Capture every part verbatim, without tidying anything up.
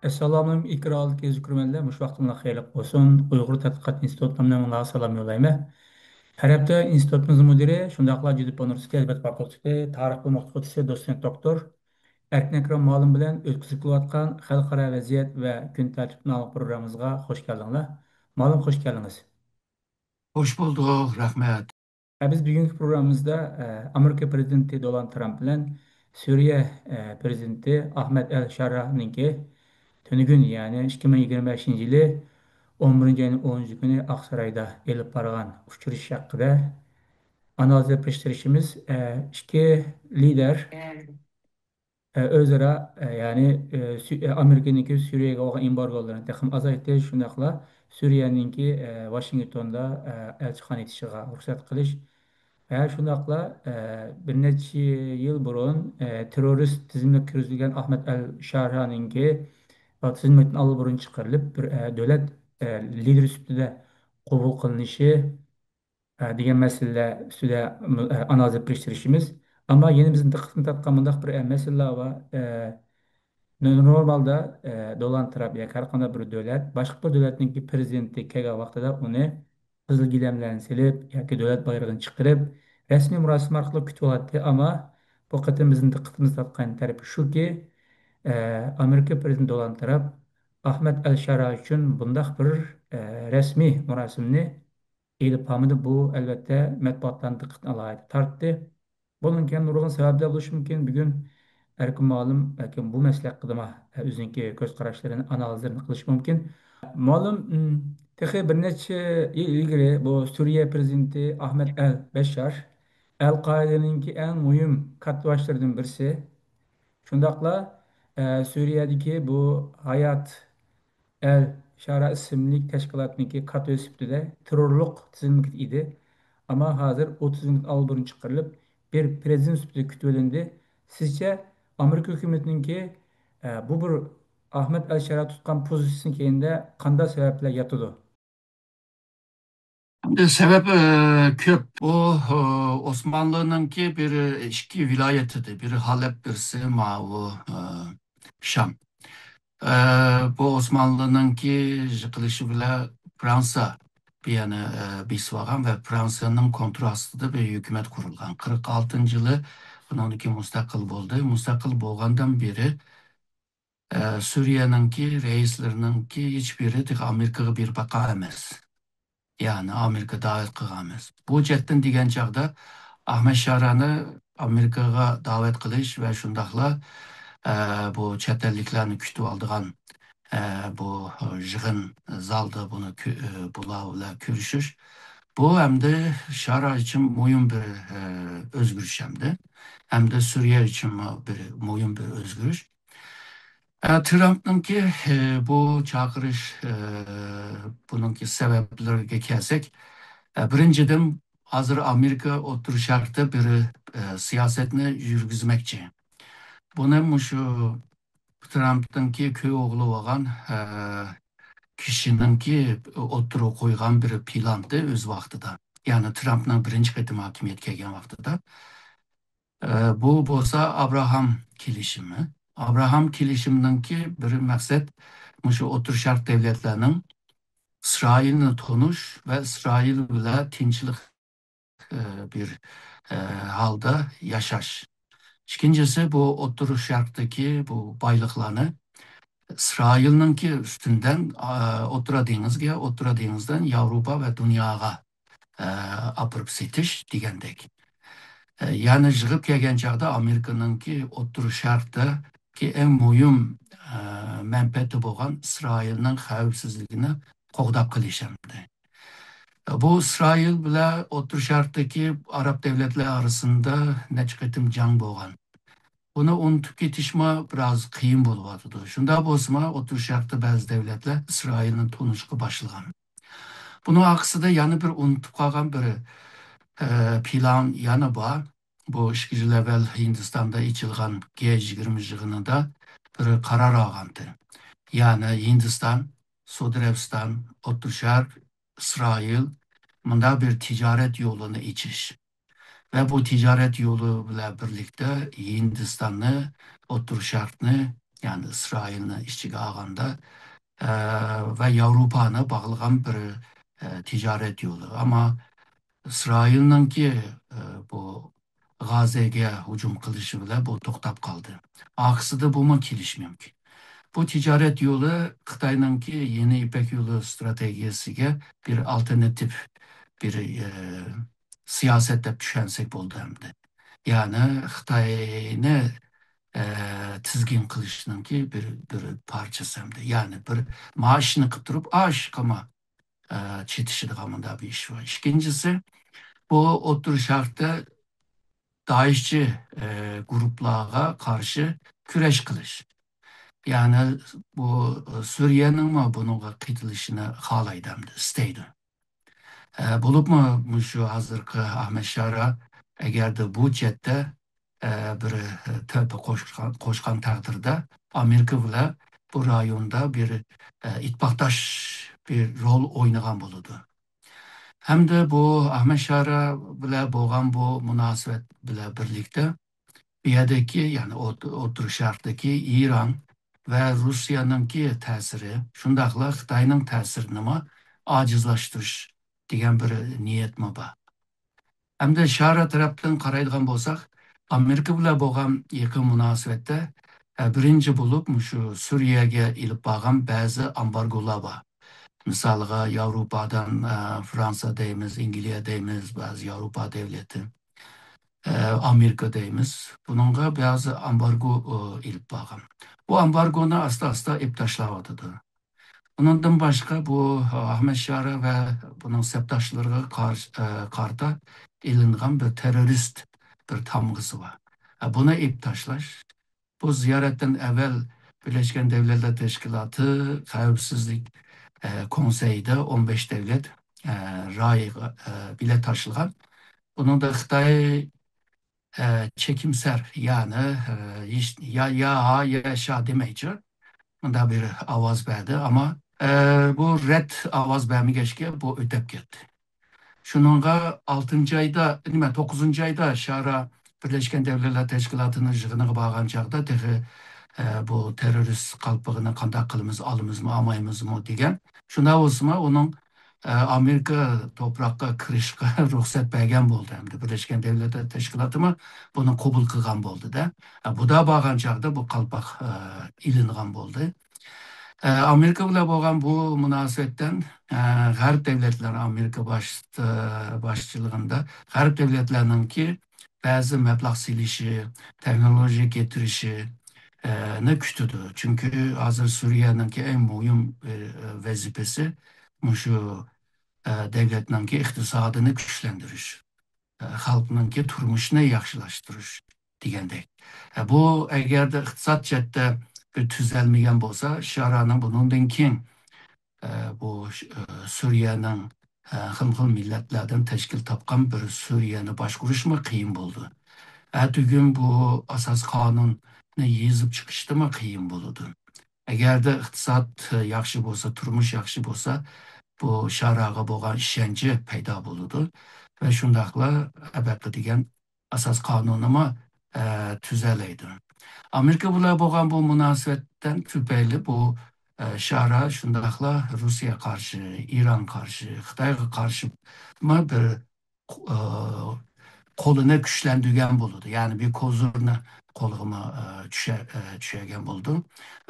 ئەسسالامۇئەلەيكۇم، ئېكرانلىق ئىزدىگۈچىلەرگە مۇشۇ ۋاقتىڭلار خەيرلىك بولسۇن. ئۇيغۇر تەتقىقات ئىنستىتۇتى نامىنىڭ سالام يوللايمەن. ھەر ھەپتە ئىنستىتۇتىمىزنىڭ مۇدىرى، شۇنداقلا جىدىپ ئۇنىۋېرسىتېتى ئەدەبىيات فاكۇلتېتى تارىخ بۆلۈم ئوقۇتقۇچىسى، دوتسېنت دوكتور ئەركىن ئەكرەم مۇئەللىم بىلەن ئۆتكۈزۈپ كېلىۋاتقان خەلقئارا ۋەزىيەت ۋە كۈن تەرتىپىنى ئاڭلاپ پروگراممىمىزغا خوش كەلدىڭلار. مۇئەللىم، خوش كەلدىڭىز. خوش بولدۇق، رەھمەت. ئە، بىز بۈگۈنكى پروگراممىمىزدا، ئە، ئامېرىكا پرېزىدېنتى دونالد ترامپ بىلەن سۈرىيە، ئە، پرېزىدېنتى ئەھمەد ئەل شارانىڭكى تۈنۈگۈن، يەنى ئىككى مىڭ يىگىرمە بەشىنچى يىلى ئون بىرىنچى ئاينىڭ ئونىنچى كۈنى ئاقسارايدا ئېلىپ بارغان ئۇچرىشىش ھەققىدە ئانالىز ئېلىپ بېرىشىمىز، ئە، ئىككى لىدەر، ئە، ئۆزئارا، ئە، يەنى، ئە، سۈ-، ئە، ئامېرىكىنىڭكى سۈرىيەگە بولغان ئېمبارگولىرىنى تېخىمۇ ئازايتىش، شۇنداقلا سۈرىيەنىڭكى، ئە، ۋاشىنگتوندا، ئە، ئەلچىخانا ئېچىشىغا رۇخسەت قىلىش ۋە شۇنداقلا، ئە، بىر نەچچە يىل بۇرۇن، ئە، تېررورىست تىزىملىككە كىرگۈزۈلگەن ئەھمەد ئەل شارانىڭكى، ئە، تىزىملىكتىن ئاللىبۇرۇن چىقىرىلىپ، بىر، ئە، دۆلەت، ئە، لىدىرى سۈپىتىدە قوبۇل قىلىنىشى، ئە، دېگەن مەسىلىلەر ئۈستىدە، ئە، ئانالىز قىلىشتۇرۇشىمىز. ئەمما يەنە بىزنىڭ دىققىتىمىزنى تارتقان مۇنداق بىر، ئە، مەسىلىلەر بار. ئە، نورمالدا، ئە، دونالد ترامپ ياكى ھەر قانداق بىر دۆلەت باشقا بىر دۆلەتنىڭكى پرېزىدېنتى كەلگەن ۋاقتىدا ئۇنى قىزىل گىلەملەرنى سېلىپ ياكى دۆلەت بايرىقىنى چىقىرىپ، رەسمىي مۇراسىم ئارقىلىق كۈتۈۋالاتتى. ئەمما بۇ قېتىم بىزنىڭ دىققىتىمىزنى تارتقان تەرىپى شۇكى، ئە، ئامېرىكا پرېزىدېنتى دونالد ترامپ ئەھمەد ئەل شارا ئۈچۈن بۇنداق بىر، ئە، رەسمىي مۇراسىمنى ئېلىپ بارمىدى. بۇ، ئەلۋەتتە، مەتبۇئاتلارنىڭ دىققىتىنى ئالاھىدە تارتتى. بۇنىڭ كەينىدە نۇرغۇن سەۋەبلەر بولۇشى مۇمكىن. بۈگۈن ئەركىن مۇئەللىم بەلكىم بۇ مەسىلە ھەققىدىمۇ ئۆزىنىڭكى كۆز قاراشلىرىنى، ئانالىزلىرىنى قىلىشى مۇمكىن. مۇئەللىم، م، تېخى بىر نەچچە يىل ئىلگىرى بۇ سۈرىيە پرېزىدېنتى ئەھمەد ئەل بەششار ئەل قائىدىنىڭكى ئەڭ مۇھىم كاتتىباشلىرىدىن بىرسى. شۇنداقلا، ئە، سۈرىيەدىكى بۇ ھايات ئەل شارا ئىسىملىك تەشكىلاتنىڭكى كاتىپى سۈپىتىدە تېررورلۇق تىزىملىكىدە ئىدى. ئەمما ھازىر ئۇ تىزىملىكتىن ئاللىبۇرۇن چىقىرىلىپ، بىر پرېزىدېنت سۈپىتىدە كۈتۈۋېلىندى. سىزچە، ئامېرىكا ھۆكۈمىتىنىڭكى، ئە، بۇ بىر ئەھمەد ئەل شارا تۇتقان پوزىتسىيىسىنىڭ كەينىدە قانداق سەۋەبلەر ياتىدۇ؟ ئەمدى سەۋەب، ئە، كۆپ. بۇ، ئە، ئوسمانلىنىڭكى بىر ئىككى ۋىلايىتىدە، بىرى ھالەب، بىرسى ماۋۇ، ئە، شام. ئە، بۇ ئوسمانلىنىڭكى يىقىلىشى بىلەن فرانسىيە بۇ يەرنى، ئە، بېسىۋالغان ۋە فرانسىيەنىڭ كونترول ئاستىدا بىر ھۆكۈمەت قۇرۇلغان. قىرىق ئالتىنچى يىلى بۇنىڭدىن كېيىن مۇستەقىل بولدى. مۇستەقىل بولغاندىن بېرى، ئە، سۈرىيەنىڭكى رەئىسلىرىنىڭكى ھېچبىرى تېخى ئامېرىكىغا بېرىپ باققان ئەمەس. يەنى ئامېرىكا داۋەت قىلغان ئەمەس. بۇ جەھەتتىن دېگەن چاغدا ئەھمەد شارانى ئامېرىكىغا داۋەت قىلىش ۋە شۇنداقلا، ئە، بۇ چەت ئەللىكلەرنى كۈتۈۋالىدىغان، ئە، بۇ يىغىن زالدا بۇنى كۆ-، ئە، بۇلار بىلەن كۆرۈشۈش. بۇ ئەمدى شارا ئۈچۈن مۇھىم بىر، ئە، ئۆزگىرىش ئەمدى. ئەمدى سۈرىيە ئۈچۈنمۇ بىر مۇھىم بىر ئۆزگىرىش. ئە، ترامپنىڭكى، ئە، بۇ چاقىرىش، ئە، بۇنىڭكى سەۋەبلىرىگە كەلسەك، ئە، بىرىنچىدىن، ھازىر ئامېرىكا ئوتتۇرا شەرقتە بىر، ئە، سىياسەتنى يۈرگۈزمەكچى. بۇنى مۇشۇ ترامپنىڭكى كۆك ئوغلى بولغان، ئە، كىشىنىڭكى ئوتتۇرىغا قويغان بىر پىلانتى ئۆز ۋاقتىدا. يەنى ترامپنىڭ بىرىنچى قېتىم ھاكىمىيەتكە كەلگەن ۋاقتىدا. ئە، بۇ بولسا ئابراھام كېلىشىمى. ئابراھام كېلىشىمىنىڭكى بىر مەقسەت مۇشۇ ئوتتۇرا شەرق دۆلەتلەرنىڭ ئىسرائىلنى تونۇش ۋە ئىسرائىل بىلەن تىنچلىق، ئە، بىر، ئە، ھالدا ياشاش. ئىككىنچىسى، بۇ ئوتتۇرا شەرقتىكى بۇ بايلىقلارنى ئىسرائىلنىڭكى ئۈستۈندىن، ئا، ئوتتۇرا دېڭىزگە، ئوتتۇرا دېڭىزدىن ياۋروپا ۋە دۇنياغا، ئە، ئاپىرىپ سېتىش دېگەندەك. ئە، يەنى يىغىپ كەلگەن چاغدا ئامېرىكىنىڭكى ئوتتۇرا شەرقتىكى ئەڭ مۇھىم، ئە، مەنپەئەتى بولغان ئىسرائىلنىڭ خەۋپسىزلىكىنى قوغداپ قېلىش ئەمدى. بۇ ئىسرائىل بىلەن ئوتتۇرا شەرقتىكى ئاراب دۆلەتلەر ئارىسىدا نەچچە قېتىم جەڭ بولغان. بۇنى ئۇنتۇپ كېتىشمۇ بىراز قىيىن بولۇۋاتىدۇ. شۇنداق بولسىمۇ، ئوتتۇرا شەرقتە بەزى دۆلەتلەر ئىسرائىلنى تونۇشقا باشلىغان. بۇنىڭ ئارقىسىدا يەنە بىر ئۇنتۇپ قالغان بىر، ئە، پىلان يەنە بار. بۇ ئىككى يىل ئەۋۋەل ھىندىستاندا ئېچىلغان جى يىگىرمە يىغىنىدا بىر قارار ئالغانتى. يەنى ھىندىستان، سئۇدى ئەرەبىستان، ئوتتۇرا شەرق، ئىسرائىل مۇنداق بىر تىجارەت يولىنى ئېچىش. ۋە بۇ تىجارەت يولى بىلەن بىرلىكتە ھىندىستاننى، ئوتتۇرا شەرقنى، يەنى ئىسرائىلنى ئىچىگە ئالغاندا، ئە، ۋە ياۋروپانى باغلىغان بىر، ئە، تىجارەت يولى. ئەمما ئىسرائىلنىڭكى، ئە، بۇ غازەگە ھۇجۇم قىلىشى بىلەن بۇ توختاپ قالدى. ئارقىسىدا بۇمۇ كېلىشى مۇمكىن. بۇ تىجارەت يولى خىتاينىڭكى يېڭى يىپەك يولى ئىستراتېگىيەسىگە بىر ئالتېرناتىپ، بىر، ئە، سىياسەت دەپ چۈشەنسەك بولىدۇ ئەمدى. يەنى خىتاينى، ئە، تىزگىن قىلىشنىڭكى بىر، بىر پارچىسى ئەمدى. يەنى بىر مائاشنى قىلىپ تۇرۇپ، ئاشقىما، ئە، چېتىشىدىغان مۇنداق بىر ئىش بار. ئىككىنچىسى، بۇ ئوتتۇرا شەرقتە دائىشچى، ئە، گۇرۇپلارغا قارشى كۈرەش قىلىش. يەنى بۇ سۈرىيەنىڭمۇ بۇنىڭغا قېتىلىشىنى خالايدۇ ئەمدى، ئىستەيدۇ. ئە، بولۇپمۇ مۇشۇ ھازىرقى ئەھمەد شارا ئەگەردە بۇ جەھەتتە، ئە، بىر تۆھپە قوشقان، قوشقان تەقدىردە ئامېرىكا بىلەن بۇ رايوندا بىر، ئە، ئىتتىپاقداش بىر رول ئوينىغان بولىدۇ. ھەمدە بۇ ئەھمەد شارا بىلەن بولغان بۇ مۇناسىۋەت بىلەن بىرلىكتە بۇ يەردىكى، يەنى ئوت-، ئوتتۇرا شەرقتىكى ئىران ۋە روسىيەنىڭكى تەسىرى، شۇنداقلا خىتاينىڭ تەسىرىنىمۇ ئاجىزلاشتۇرۇش دېگەن بىر نىيەتمۇ بار. ئەمدى شارا تەرەپتىن قارايدىغان بولساق، ئامېرىكا بىلەن بولغان يېقىن مۇناسىۋەتتە، ئە، بىرىنچى بولۇپ مۇشۇ سۈرىيەگە ئېلىپ بارغان بەزى ئامبارگولار بار. مىسالغا ياۋروپادىن، ئە، فرانسا دەيمىز، ئەنگلىيە دەيمىز، بەزى ياۋروپا دۆلىتى، ئە، ئامېرىكا دەيمىز. بۇنىڭغا بەزى ئامبارگو، ئە، ئېلىپ بارغان. بۇ ئامبارگونى ئاستا-ئاستا ئېلىپ تاشلاۋاتىدۇ. ئۇنىڭدىن باشقا بۇ ئەھمەد شارا ۋە بۇنىڭ سەپداشلىرىغا قارشى، ئە، قارىتا ئېلىنغان بىر تېررورىست بىر تامغىسى بار. ئە، بۇنى ئېلىپ تاشلاش. بۇ زىيارەتتىن ئەۋۋەل بىرلەشكەن دۆلەتلەر تەشكىلاتى خەۋپسىزلىك، ئە، كونسېيىدا ئون بەش دۆلەت، ئە، رايىغا، ئە، بېلەت تاشلىغان. بۇنىڭدا خىتاي، ئە، چېكىمسەر، يەنى، ئە، ھېچ، يا، يا، ھا، يا، شا دېمەيچۇ. مۇنداق بىر ئاۋاز بەردى. ئەمما، ئە، بۇ رەت ئاۋاز بەرمىگەچكە بۇ ئۆتەپ كەتتى. شۇنىڭغا ئالتىنچى ئايدا، نېمە، توققۇزىنچى ئايدا شارا بىرلەشكەن دۆلەتلەر تەشكىلاتىنىڭ يىغىنىغا بارغان چاغدا تېخى، ئە، بۇ تېررورىست قالپىقىنى قانداق قىلىمىز، ئالىمىزمۇ، ئالمايمىزمۇ دېگەن. شۇنداق بولسىمۇ ئۇنىڭ، ئە، ئامېرىكا توپراققا كىرىشقا رۇخسەت بەرگەن بولدى. ئەمدى بىرلەشكەن دۆلەتلەر تەشكىلاتىمۇ بۇنى قوبۇل قىلغان بولدى-دە. ئە، بۇدا بارغان چاغدا بۇ قالپاق، ئە، ئېلىنغان بولدى. ئە، ئامېرىكا بىلەن بولغان بۇ مۇناسىۋەتتىن، ئە، غەرب دۆلەتلەر ئامېرىكا باش-، ئە، باشچىلىقىدا غەرب دۆلەتلەرنىڭكى بەزى مەبلەغ سېلىشى، تېخنولوگىيە كەلتۈرۈشى، ئە، نى كۈتىدۇ. چۈنكى ھازىر سۈرىيەنىڭكى ئەڭ مۇھىم، ئە، ۋەزىپىسى مۇشۇ، ئە، دۆلەتنىڭكى ئىقتىسادىنى كۈچلەندۈرۈش، ئە، خەلقنىڭكى تۇرمۇشىنى ياخشىلاشتۇرۇش دېگەندەك. ئە، بۇ ئەگەردە ئىقتىساد جەھەتتە بىر تۈزەلمىگەن بولسا، شارانىڭ بۇنىڭدىن كېيىن، ئە، بۇ، ئە، سۈرىيەنىڭ، ئە، خىل خىل مىللەتلەردىن تەشكىل تاپقان بىر سۈرىيەنى باشقۇرۇشمۇ قىيىن بولىدۇ. ئەتىگۈن بۇ ئاساس قانۇننى يېزىپ چىقىشتىمۇ قىيىن بولىدۇ. ئەگەردە ئىقتىساد ياخشى بولسا، تۇرمۇش ياخشى بولسا، بۇ شاراغا بولغان ئىشەنچى پەيدا بولىدۇ ۋە شۇنداقلا ئەبەقە دېگەن ئاساس قانۇنىمۇ، ئە، تۈزەلەيدۇ. ئامېرىكا بىلەن بولغان بۇ مۇناسىۋەتتىن تۈپەيلى بۇ، ئە، شارا شۇنداقلا روسىيە قارشى، ئىران قارشى، خىتايغا قارشىمۇ بىر، ئە، قولىنى كۈچلەندۈرگەن بولىدۇ. يەنى بىر كوزۇرنى قولىغىمۇ، ئە، چۈشە-، ئە، چۈشەرگەن بولىدۇ.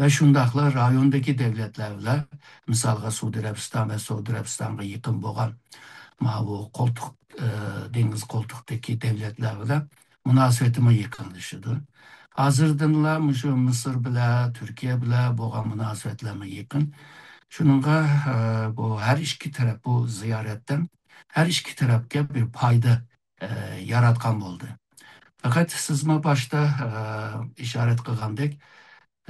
ۋە شۇنداقلا رايوندىكى دۆلەتلەر بىلەن، مىسالغا سئۇدى ئەرەبىستان ۋە سئۇدى ئەرەبىستانغا يېقىن بولغان ماۋۇ قولتۇق، ئە، دېڭىز قولتۇقتىكى دۆلەتلەر بىلەن مۇناسىۋىتىمۇ يېقىنلىشىدۇ. ھازىردىنلا مۇشۇ مىسىر بىلەن، تۈركىيە بىلەن بولغان مۇناسىۋەتلەرمۇ يېقىن. شۇنىڭغا، ئە، بۇ ھەر ئىككى تەرەپ بۇ زىيارەتتىن ھەر ئىككى تەرەپكە بىر پايدا، ئە، ياراتقان بولدى. پەقەت سىزمۇ باشتا، ئە، ئىشارەت قىلغاندەك،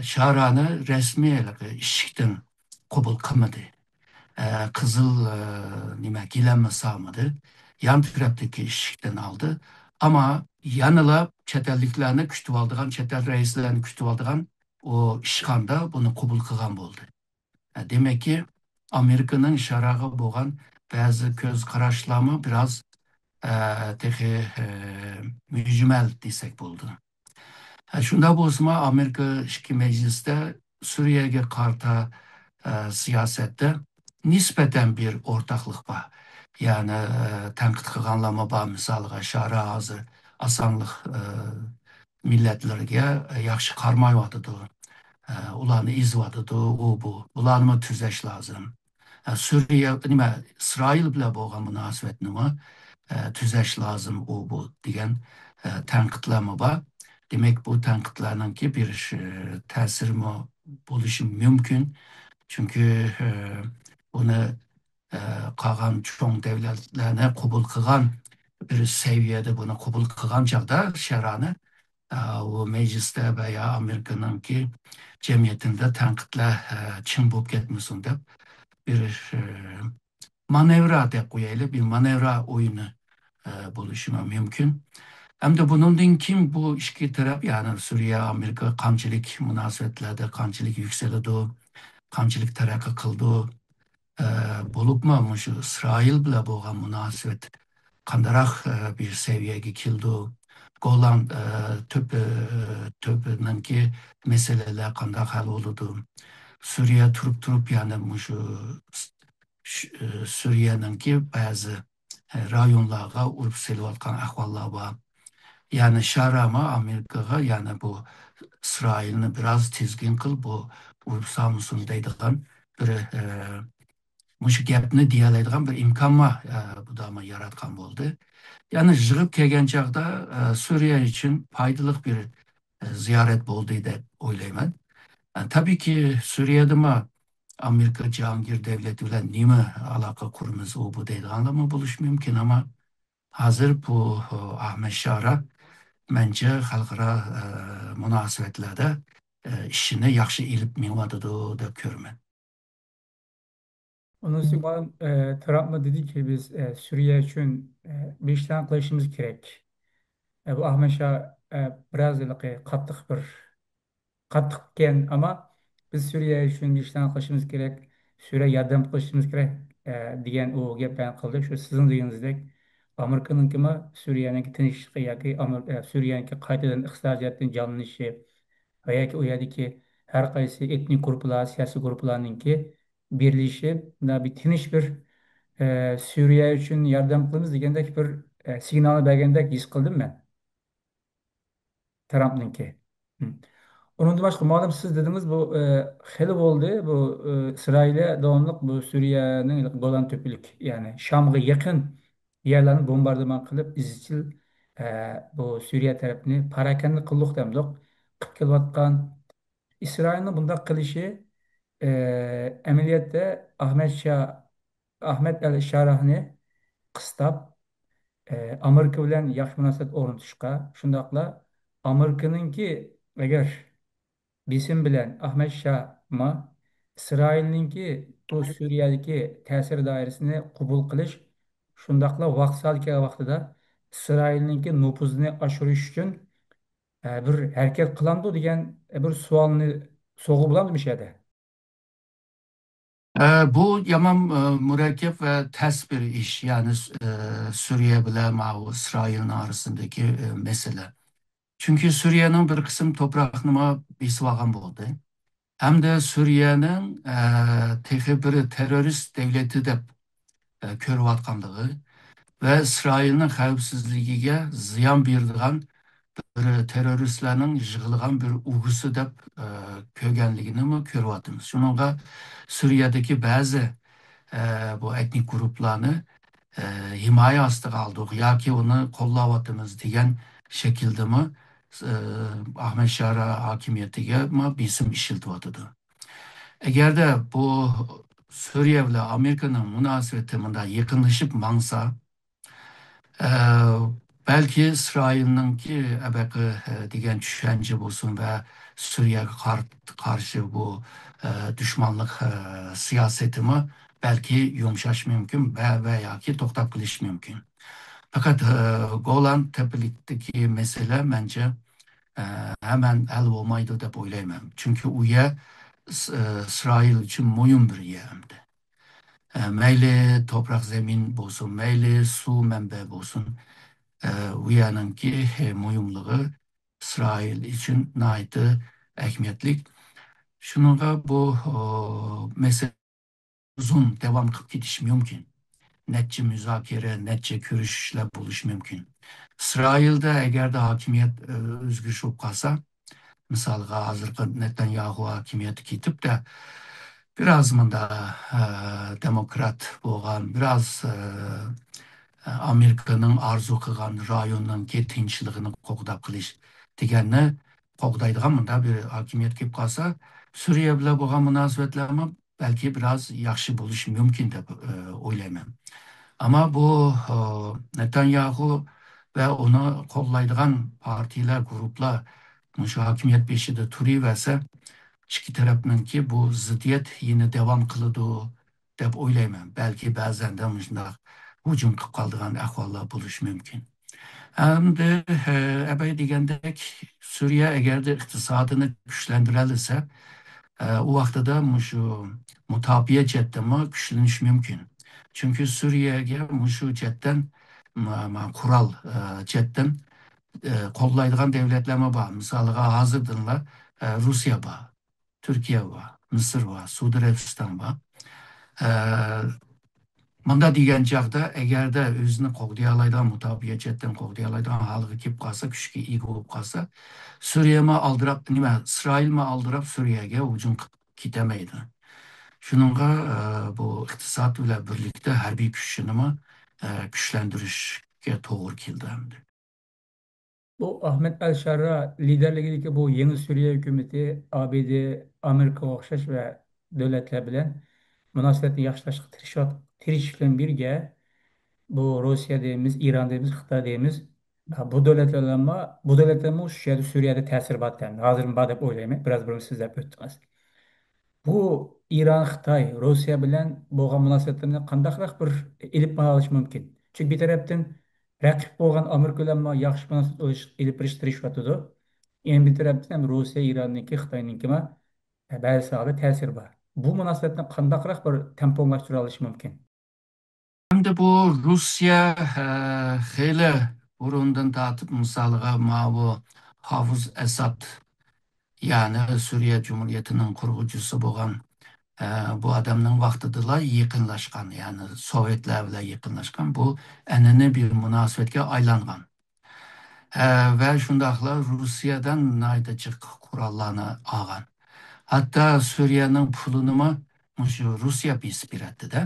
شارانى رەسمىي ھېلىقى ئىشىكتىن قوبۇل قىلمىدى. ئە، قىزىل، ئە، نېمە، گىلەمنى سالمىدى. يان تەرەپتىكى ئىشىكتىن ئالدى. ئەمما يەنىلا چەت ئەللىكلەرنى كۈتۈۋالىدىغان، چەت ئەل رەئىسلىرىنى كۈتۈۋالىدىغان ئۇ ئىشخانىدا بۇنى قوبۇل قىلغان بولدى. ئە، دېمەككى، ئامېرىكىنىڭ شاراغا بولغان بەزى كۆز قاراشلارمۇ بىراز، ئە، تېخى، ئە، مۈجمەل دېسەك بولىدۇ. ھە، شۇنداق بولسىمۇ، ئامېرىكا ئىككى مەجلىستە سۈرىيەگە قارىتا، ئە، سىياسەتتە نىسبەتەن بىر ئورتاقلىق بار. يەنى، ئە، تەنقىد قىلغانلارمۇ بار، مىسالغا، شارا ھازىر ئاسانلىق، ئە، مىللەتلەرگە ياخشى قارىمايۋاتىدۇ. ئە، ئۇلارنى ئېزىۋاتىدۇ، ئۇ بۇ. بۇلارنىمۇ تۈزەش لازىم. ئە، سۈرىيە، نېمە، ئىسرائىل بىلەن بولغان مۇناسىۋەتنىمۇ، ئە، تۈزەش لازىم، ئۇ بۇ دېگەن، ئە، تەنقىدلەرمۇ بار. دېمەك، بۇ تەنقىدلەرنىڭكى بىر، ئە، تەسىرىمۇ بولۇشى مۇمكىن. چۈنكى، ئە، بۇنى، ئە، قالغان چوڭ دۆلەتلەرنى قوبۇل قىلغان بىر سەۋىيەدە بۇنى قوبۇل قىلغان چاغدا شەرانى، ئە، ئۇ مەجلىستە ۋە يا ئامېرىكىنىڭكى جەمئىيىتىدە تەنقىدلەر، ئە، چىڭ بولۇپ كەتمىسۇن دەپ بىر، ئە، مانېۋرا دەپ قويايلى، بىر مانېۋرا ئويۇنى، ئە، بولۇشىمۇ مۇمكىن. ھەمدە بۇنىڭدىن كېيىن بۇ ئىككى تەرەپ، يەنى سۈرىيە، ئامېرىكا قانچىلىك مۇناسىۋەتلەردە قانچىلىك يۈكسىلىدۇ، قانچىلىك تەرەققىي قىلىدۇ، ئە، بولۇپمۇ مۇشۇ ئىسرائىل بىلەن بولغان مۇناسىۋەت قانداقراق، ئە، بىر سەۋىيەگە كېلىدۇ؟ گولان، ئە، تۆپى، تۆپىنىڭكى مەسىلىلەر قانداق ھەل بولىدۇ؟ سۈرىيە تۇرۇپ تۇرۇپ يەنە مۇشۇ س-، ش-، ئە، سۈرىيەنىڭكى بەزى، ئە، رايونلارغا ئۇرۇپ سېلىۋاتقان ئەھۋاللار بار. يەنى شارامۇ ئامېرىكىغا يەنە بۇ ئىسرائىلنى بىراز تىزگىن قىل، بۇ ئۇرۇپ سالمىسۇن دەيدىغان بىر، ئە، مۇشۇ گەپنى دېيەلەيدىغان بىر ئىمكانمۇ، ئە، بۇدامۇ ياراتقان بولدى. يەنى يىغىپ كەلگەن چاغدا، ئە، سۈرىيە ئۈچۈن پايدىلىق بىر، ئە، زىيارەت بولدى دەپ ئويلايمەن. ئە، تەبىئىيكى، سۈرىيەدىمۇ ئامېرىكا جاھانگىر دۆلەت بىلەن نېمە ئالاقە قۇرىمىز، ئۇ بۇ دەيدىغانلارمۇ بولۇشى مۇمكىن، ئەمما ھازىر بۇ، ئە، ئەھمەد شارا، مەنچە، خەلقئارا، ئە، مۇناسىۋەتلەردە، ئە، ئىشىنى ياخشى ئېلىپ مېڭىۋاتىدۇ دەپ كۆرىمەن. ئۇنىڭ ئۈستىگە مۇئەللىم، ئە، ترامپمۇ دېدىكى، بىز، ئە، سۈرىيە ئۈچۈن، ئە، بىر ئىشلارنى قىلىشىمىز كېرەك. ئە، بۇ ئەھمەد شارا، ئە، بىراز ھېلىقى قاتتىق بىر، قاتتىقكەن، ئەمما بىز سۈرىيە ئۈچۈن بىر ئىشلارنى قىلىشىمىز كېرەك، سۈرىيە ياردەم قىلىشىمىز كېرەك، ئە، دېگەن ئۇ گەپلەرنى قىلدى. شۇ سىزنىڭ دېگىنىڭىزدەك ئامېرىكىنىڭكىمۇ سۈرىيەنىڭكى تىنچلىقى ياكى ئامېر-، ئە، سۈرىيەنىڭكى قايتىدىن ئىقتىسادىي جەھەتتىن جانلىنىشى ۋە ياكى ئۇ يەردىكى ھەر قايسى ئېتنىك گۇرۇپپىلار، سىياسىي گۇرۇپپىلارنىڭكى بىرلىشىپ، مۇنداق بىر تىنچ بىر، ئە، سۈرىيە ئۈچۈن ياردەم قىلىمىز دېگەندەك بىر، ئە، سىگنالنى بەرگەندەك ھېس قىلدىم مەن. ترامپنىڭكى. ھم. ئۇنىڭدىن باشقا، مۇئەللىم، سىز دېدىڭىز، بۇ، ئە، خېلى بولدى، بۇ، ئە، ئىسرائىلىيە داۋاملىق بۇ سۈرىيەنىڭ گولان تۆپىلىك، يەنى شامغا يېقىن يەرلەرنى بومباردىمان قىلىپ، ئىزچىل، ئە، بۇ سۈرىيە تەرەپنى پاراكەندە قىلدۇق دەمدۇق، قىلىپ كېلىۋاتقان. ئىسرائىلنىڭ بۇنداق قىلىشى، ئە، ئەمەلىيەتتە ئەھمەد شا-، ئەھمەد ئەل شاراھنى قىستاپ، ئە، ئامېرىكا بىلەن ياخشى مۇناسىۋەت ئورنىتىشقا، شۇنداقلا ئامېرىكىنىڭكى ئەگەر بېسىم بىلەن ئەھمەد شاما ئىسرائىلنىڭكى بۇ سۈرىيەدىكى تەسىر دائىرىسىنى قوبۇل قىلىش، شۇنداقلا ۋاقتى سادى كەلگەن ۋاقتىدا ئىسرائىلنىڭكى نوپۇزىنى ئاشۇرۇش ئۈچۈن، ئە، بىر ھەرىكەت قىلامدۇ دېگەن، ئە، بىر سوئالنى سوغا بولامدۇ مۇشۇ يەردە؟ ئە، بۇ يامان، ئە، مۇرەككەپ ۋە تەس بىر ئىش، يەنى، ئە، سۈرىيە بىلەن ماۋۇ ئىسرائىلنىڭ ئارىسىدىكى، ئە، مەسىلە. چۈنكى سۈرىيەنىڭ بىر قىسىم توپراقنىمۇ بېسىۋالغان بولدى. ھەمدە سۈرىيەنىڭ، ئە، تېخى بىر تېررورىست دۆلىتى دەپ، ئە، كۆرۈۋاتقانلىقى ۋە ئىسرائىلنىڭ خەۋپسىزلىكىگە زىيان بېرىدىغان بىر تېررورىستلارنىڭ يىغىلغان بىر ئۇۋىسى دەپ، ئە، كۆرگەنلىكىنىمۇ كۆرۈۋاتىمىز. شۇنىڭغا سۈرىيەدىكى بەزى، ئە، بۇ ئېتنىك گۇرۇپپىلارنى، ئە، ھىمايە ئاستىغا ئالدۇق ياكى ئۇنى قوللاۋاتىمىز دېگەن شەكىلدىمۇ، ئە، ئەھمەد شارا ھاكىمىيىتىگە بېسىم ئىشلىتىۋاتىدۇ. ئەگەردە بۇ سۈرىيە بىلەن ئامېرىكىنىڭ مۇناسىۋىتى مۇنداق يېقىنلىشىپ ماڭسا، ئە، بەلكى ئىسرائىلنىڭكى ئەبەقە، ئە، دېگەن چۈشەنچە بولسۇن ۋە سۈرىيەگە قار-، قارشى بۇ، ئە، دۈشمانلىق، ئە، سىياسىتىمۇ بەلكى يۇمشاش مۇمكىن ۋە، ۋە ياكى توختاپ قېلىشى مۇمكىن. پەقەت، ئە، گولان تۆپىلىكتىكى مەسىلە مەنچە، ئە، ھەمەن ھەل بولمايدۇ دەپ ئويلايمەن. چۈنكى ئۇ يەر ئىس-، ئە، ئىسرائىل ئۈچۈن مۇھىم بىر يەر ئەمدى. ئە، مەيلى توپراق زېمىن بولسۇن، مەيلى سۇ مەنبە بولسۇن، ئە، ئۇ يەرنىڭكى، ئە، مۇھىملىقى ئىسرائىل ئۈچۈن ناھايىتى ئەھمىيەتلىك. شۇنىڭغا بۇ، ئو، مەسىلە ئۇزۇن داۋام قىلىپ كېتىشى مۇمكىن. نەچچە مۇزاكىرە، نەچچە كۆرۈشۈشلەر بولۇشى مۇمكىن. ئىسرائىلدە ئەگەردە ھاكىمىيەت، ئۆ، ئۆزگىرىش بولۇپ قالسا، مىسالغا، ھازىرقى نېتانياھۇ ھاكىمىيەتكە كېتىپتە، بىراز مۇندا، ئە، دېموكرات بولغان، بىراز، ئە، ئامېرىكىنىڭ ئارزۇ قىلغان رايوننىڭكى تىنچلىقىنى قوغداپ قېلىش دېگەننى قوغدايدىغان مۇنداق بىر ھاكىمىيەت كېلىپ قالسا، سۈرىيە بىلەن بولغان مۇناسىۋەتلەرمۇ بەلكى بىراز ياخشى بولۇشى مۇمكىن دەپ، ئە، ئويلايمەن. ئەمما بۇ، ئە، نېتانياھۇ ۋە ئۇنى قوللايدىغان پارتىيەلەر، گۇرۇپپىلار مۇشۇ ھاكىمىيەت بېشىدا تۇرۇۋەرسە، ئىككى تەرەپنىڭكى بۇ زىددىيەت يەنە داۋام قىلىدۇ دەپ ئويلايمەن. بەلكى بەزەندە مۇشۇنداق ھۇجۇم قىلىپ قالىدىغان ئەھۋاللار بولۇشى مۇمكىن. ئەمدى، ئە، ئەبەي دېگەندەك، سۈرىيە ئەگەردە ئىقتىسادىنى كۈچلەندۈرەلىسە، ئە، ئۇ ۋاقتىدا مۇشۇ مۇداپىئە جەھەتتىنمۇ كۈچلىنىشى مۇمكىن. چۈنكى سۈرىيەگە مۇشۇ جەھەتتىن، ما-، ما-، قورال، ئە، جەھەتتىن، ئە، قوللايدىغان دۆلەتلەرمۇ بار. مىسالىغا، ھازىردىنلا، ئە، روسىيە بار، تۈركىيە بار، مىسىر بار، سۇدى ئەرەبىستان بار. ئە، مۇنداق دېگەن چاغدا، ئەگەردە ئۆزىنى قوغدىيالايدىغان، مۇداپىئە جەھەتتىن قوغدىيالايدىغان ھالغا كېلىپ قالسا، كۈچكە ئىگە بولۇپ قالسا، سۈرىيەمۇ ئالدىراپ، نېمە، ئىسرائىلمۇ ئالدىراپ سۈرىيەگە ھۇجۇم قىلىپ كېتەلمەيدۇ. شۇنىڭغا، ئە، بۇ ئىقتىساد بىلەن بىرلىكتە ھەربىي كۈچىنىمۇ، ئە، كۈچلەندۈرۈشكە توغرا كېلىدۇ ئەمدى. بۇ ئەھمەد ئەل شارا لىدەرلىكىدىكى بۇ يېڭى سۈرىيە ھۆكۈمىتى ئا بى دى، ئامېرىكىغا ئوخشاش ۋە دۆلەتلەر بىلەن مۇناسىۋەتنى ياخشىلاشقا تىرىشىۋات-، تىرىشىش بىلەن بىرگە، بۇ روسىيە دەيمىز، ئىران دەيمىز، خىتاي دەيمىز، بۇ دۆلەتلەرمۇ، بۇ دۆلەتلەرمۇ شۇ يەردە تەسىرى بار ئىكەن. ھازىرمۇ بار دەپ ئويلايمەن. بىراز بۇرۇن سۆزلەپ ئۆتتىڭىز. بۇ ئىران، خىتاي، روسىيە بىلەن بولغان مۇناسىۋەتلىرىنى قانداقراق بىر ئېلىپ ماڭالىشى مۇمكىن؟ چۈنكى بىر تەرەپتىن رەقىب بولغان ئامېرىكا بىلەنمۇ ياخشى مۇناسىۋەت ئېلىپ بېرىش تىرىشىۋاتىدۇ. يەنە بىر تەرەپتىن ھەم روسىيە، ئىراننىڭكى، خىتاينىڭكىمۇ بەزى ساھەدە تەسىرى بار. بۇ مۇناسىۋەتنى قانداقراق بىر تەڭپۇڭلاشتۇرالىشى مۇمكىن؟ ئەمدى بۇ روسىيە، ئە، خېلى بۇرۇندىن تارتىپ، مىسالغا، ماۋۇ ھافىز ئەساد، يەنى سۈرىيە جۇمھۇرىيىتىنىڭ قۇرغۇچىسى بولغان، ئە، بۇ ئادەمنىڭ ۋاقتىدىلا يېقىنلاشقان، يەنى سوۋېتلار بىلەن يېقىنلاشقان، بۇ ئەنئەنىۋى بىر مۇناسىۋەتكە ئايلانغان. ئە، ۋە شۇنداقلا روسىيەدىن ناھايىتى جىق قوراللارنى ئالغان. ھەتتا سۈرىيەنىڭ پۇلىنىمۇ مۇشۇ روسىيە بېسىپ بېرەتتى-دە.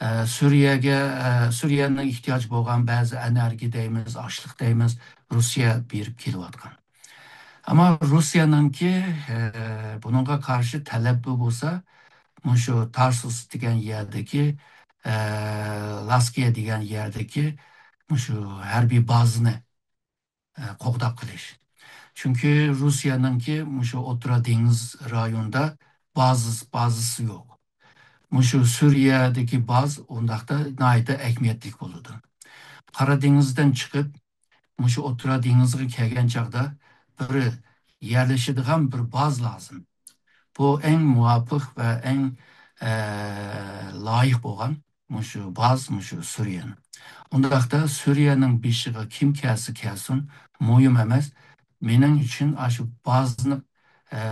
ئە، سۈرىيەگە، ئە، سۈرىيەنىڭ ئېھتىياجى بولغان بەزى ئېنېرگىيە دەيمىز، ئاشلىق دەيمىز، روسىيە بېرىپ كېلىۋاتقان. ئەمما روسىيەنىڭكى، ئە، بۇنىڭغا قارشى تەلەپى بولسا، مۇشۇ تارسۇس دېگەن يەردىكى، ئە، لاسكىيە دېگەن يەردىكى مۇشۇ ھەربىي بازىنى، ئە، قوغداپ قېلىش. چۈنكى روسىيەنىڭكى مۇشۇ ئوتتۇرا دېڭىز رايونىدا بازىسى، بازىسى يوق. مۇشۇ سۈرىيەدىكى باز ئۇنداقتا ناھايىتى ئەھمىيەتلىك بولىدۇ. قارا دېڭىزدىن چىقىپ، مۇشۇ ئوتتۇرا دېڭىزغا كەلگەن چاغدا بىر يەرلىشىدىغان بىر باز لازىم. بۇ ئەڭ مۇۋاپىق ۋە ئەڭ، ئە، لايىق بولغان مۇشۇ باز، مۇشۇ سۈرىيەنىڭ. ئۇنداقتا سۈرىيەنىڭ بېشىغا كىم كەلسە كەلسۇن، مۇھىم ئەمەس. مېنىڭ ئۈچۈن ئاشۇ بازنى، ئە،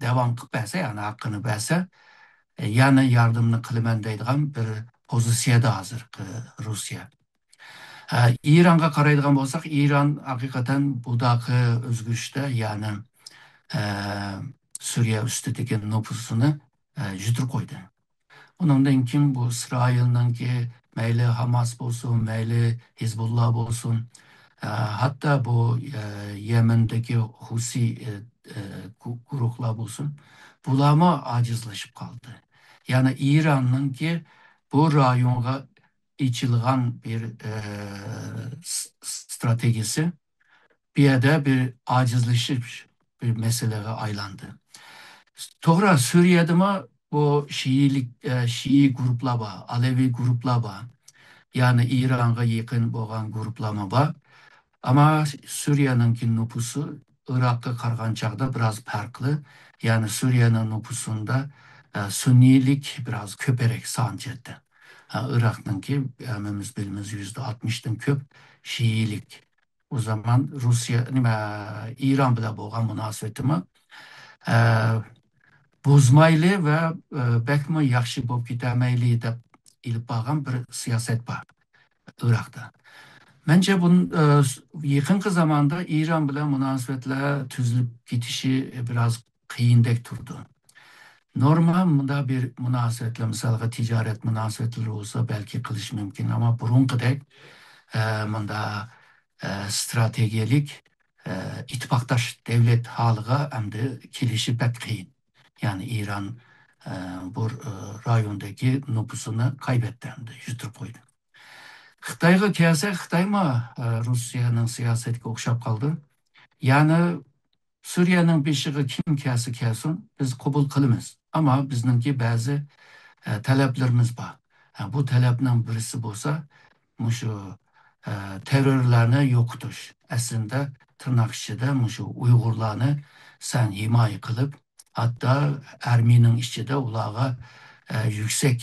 داۋام قىلىپ بەرسە، يەنى ھەققىنى بەرسە، ئە، يەنە ياردىمىنى قىلىمەن دەيدىغان بىر پوزىتسىيەدە ھازىرقى روسىيە. ئە، ئىرانغا قارايدىغان بولساق، ئىران ھەقىقەتەن بۇداقى ئۆزگىرىشتە، يەنى، ئە، سۈرىيە ئۈستىدىكى نوپۇزىنى، ئە، يۈدۈرۈپ قويدى. ئۇنىڭدىن كېيىن بۇ ئىسرائىلنىڭكى مەيلى ھاماس بولسۇن، مەيلى ھىزبۇللا بولسۇن، ئە، ھەتتا بۇ، ئە، يەمەندىكى ھۇسى، ئە، ئە، گۇ-، گۇرۇھلار بولسۇن، بۇلارمۇ ئاجىزلىشىپ قالدى. يەنى ئىراننىڭكى بۇ رايونغا ئېچىلغان بىر، ئە، س-، س-، ستراتېگىيىسى بۇ يەردە بىر ئاجىزلىشىش بىر مەسىلىگە ئايلاندى. توغرا، سۈرىيەدىمۇ بۇ شىئىلىك، ئە، شىئى گۇرۇپلار بار، ئەلەۋى گۇرۇپلار بار. يەنى ئىرانغا يېقىن بولغان گۇرۇپلارمۇ بار. ئەمما سۈرىيەنىڭكى نوپۇسى ئىراققا قارىغان چاغدا بىراز پەرقلىق. يەنى سۈرىيەنىڭ نوپۇسىندا، ئە، سۈننىيلىك بىراز كۆپرەك سان جەھەتتە. ئە، ئىراقنىڭكى ھەممىمىز بىلىمىز، يۈزدە ئاتمىشتىن كۆپ شىئىلىك. ئۇ زامان روسىيە، نېمە، ئىران بىلەن بولغان مۇناسىۋىتىمۇ، ئە، بۇزمايلى ۋە، ئە، بەكمۇ ياخشى بولۇپ كېتەلمەيلى دەپ ئېلىپ بارغان بىر سىياسەت بار ئىراقتا. مەنچە، بۇن-، ئە، يېقىنقى زاماندا ئىران بىلەن مۇناسىۋەتلەر تۈزۈلۈپ كېتىشى بىراز قىيىندەك تۇرىدۇ. نورمال مۇنداق بىر مۇناسىۋەتلەر، مىسالغا تىجارەت مۇناسىۋەتلىرى بولسا بەلكى قىلىش مۇمكىن، ئەمما بۇرۇنقىدەك، ئە، مۇنداق، ئە، ستراتېگىيەلىك، ئە، ئىتتىپاقداش دەۋلەت ھالىغا ئەمدى كېلىشى بەك قىيىن. يەنى ئىران، ئە، بۇ، ئە، رايوندىكى نوپۇسىنى قايبەتتى ئەمدى، يىتتۈرۈپ قويدى. خىتايغا كەلسەك، خىتايمۇ، ئە، روسىيەنىڭ سىياسىتىگە ئوخشاپ قالدى. يەنى سۈرىيەنىڭ بېشىغا كىم كەلسە كەلسۇن، بىز قوبۇل قىلىمىز. ئەمما بىزنىڭكى بەزى، ئە، تەلەپلىرىمىز بار. ئە، بۇ تەلەپنىڭ بىرسى بولسا، مۇشۇ، ئە، تېررورلارنى يوقىتىش. ئەسلىندە تىرناق ئىچىدە مۇشۇ ئۇيغۇرلارنى سەن ھىمايە قىلىپ، ھەتتا ئارمىيىنىڭ ئىچىدە ئۇلارغا، ئە، يۈكسەك،